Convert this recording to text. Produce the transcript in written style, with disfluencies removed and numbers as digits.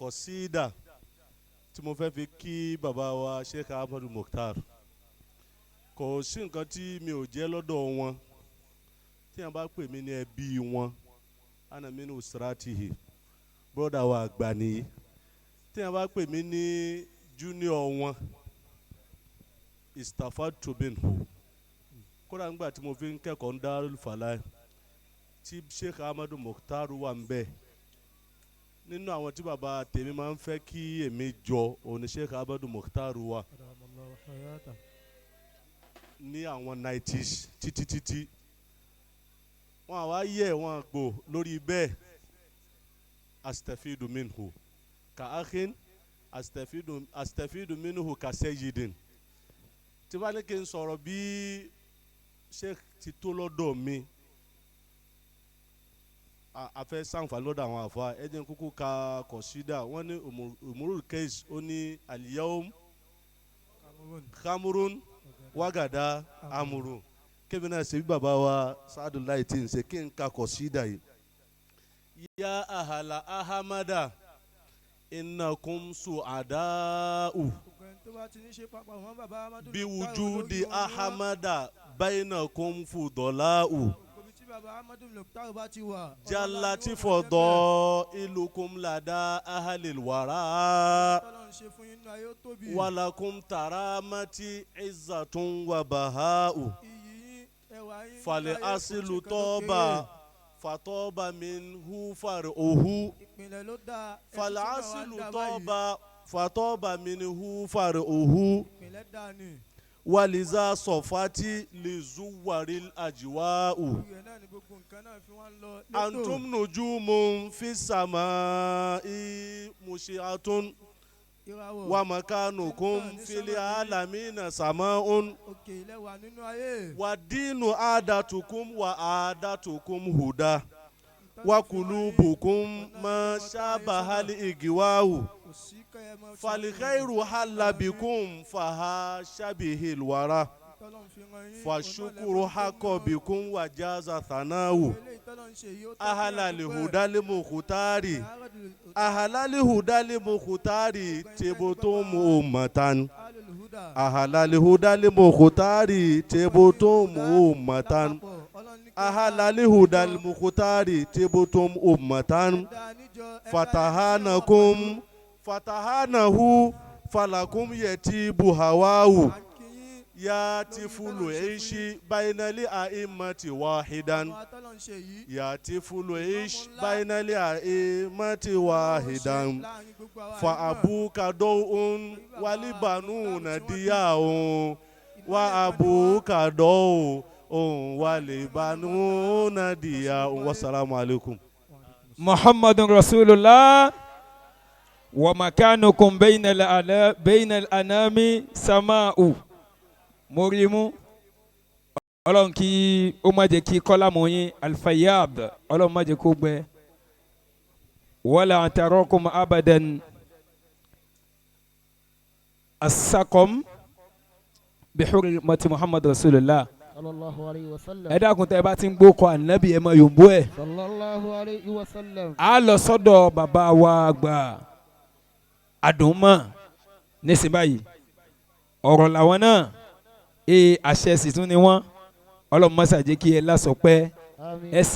Kọ̀sídà tí mo fẹ́ fi kí bàbá wa Sheikh Ahmadu Mukhtar, kò sí nǹkan tí mi ò jẹ́ lọ́dọ̀ wọn. Tí wọ́n bá pè mí ní ẹbí wọn, ana min usratihi, brother wa àgbà nìyí. Tí wọ́n bá pè mí ní junior wọn, istafadtu minhu. Kódà nígbà tí mo fi ń kẹ́kọ̀ọ́ ń Darul Falah tí Sheikh Ahmadu Mukhtar wà ń bẹ̀, nínú àwọn tí bàbá tèmi máa ń fẹ́ kí èmi jọ òun ni Sheikh Ahmadu Mukhtar wà ní àwọn 90s títí títí. Wọn àwa yẹ wọn gbò lórí bẹ́ẹ̀. Astafidu minhu ka akhin, astafidu minhu ka sayyidin. Tí bá ní kí n sọ̀rọ̀ bí Sheikh ti tó lọ́dọ̀ mi, a fẹ́ sànfà lọ́dọ̀ àwọn àfa. Ẹ jẹ́ n kúkú ka kọ̀sídà. Wọ́n ní Umrul Qais, ó ní al-yawm khamrun wagada amuru. Kébì náà ṣe bí bàbá wa Sa'adullahi tí ń ṣe kí n ka kọ̀sídà yìí. Ya ahala ahamada innakum su'ada'u bí wujudi ahamada bainakum fudola'u jalati fọdọ ilukum lada ahalil wara walakum taramati izzatun wa baha'u fali asilu tọba fatọba minhu fari'uhu fali asilu tọba fatọba minhu fari'uhu waliza sọfati lizuwaril ajiwa'u antum nujumun fi samai mushi'atun wa makanukum fil alamina sama'un wa dinu adatukum wa adatukum huda wa kulubukum ma shabahal igwahu falkhairu halla bikum faha shabihil wara fashukuru haqqa bikum wa jaza thanahu ahalali hudali mukhtari ahalali hudali mukhtari tebotum ummatan ahalali hudali mukhtari tebotum ummatan ahalali hudali mukhtari tebotum ummatan fatahanakum fatahanahu falakum yetibu hawahu ya tifulu ishi bainali aimati wahidan ya tifulu ish bainali aimati wahidan fa abuka dawun walibanuna diyaun wa abuka dawun walibanuna diyaun. Wassalamu alaikum. Muhammadun Rasulullah wa makanukum bayna al-anami sama'u. Morimu Ọlọ́run kí ó má jẹ́ kí kọ́lámù yín Alfayab, Ọlọ́run má jẹ́ kó gbẹ. Wala tarakum abadan asakom bihurmati Muhammad Rasulullah. Sallallahu alayhi wa sallam. Ẹ dákun, tẹ́ ẹ bá ti ń gbókọ ànábì, ẹ máa yòǹbó ẹ. Sallallahu alayhi wa sallam. A lọ sọ́dọ̀ bàbá wa àgbà àdùnmọ̀ nísìnyí báyìí. Ọ̀rọ̀ làwọn náà ee, àṣẹ sì tún ni wọ́n. Ọlọ́run mọ́sá jẹ́ kí ẹ lásọpẹ́. Àmín. Ẹ.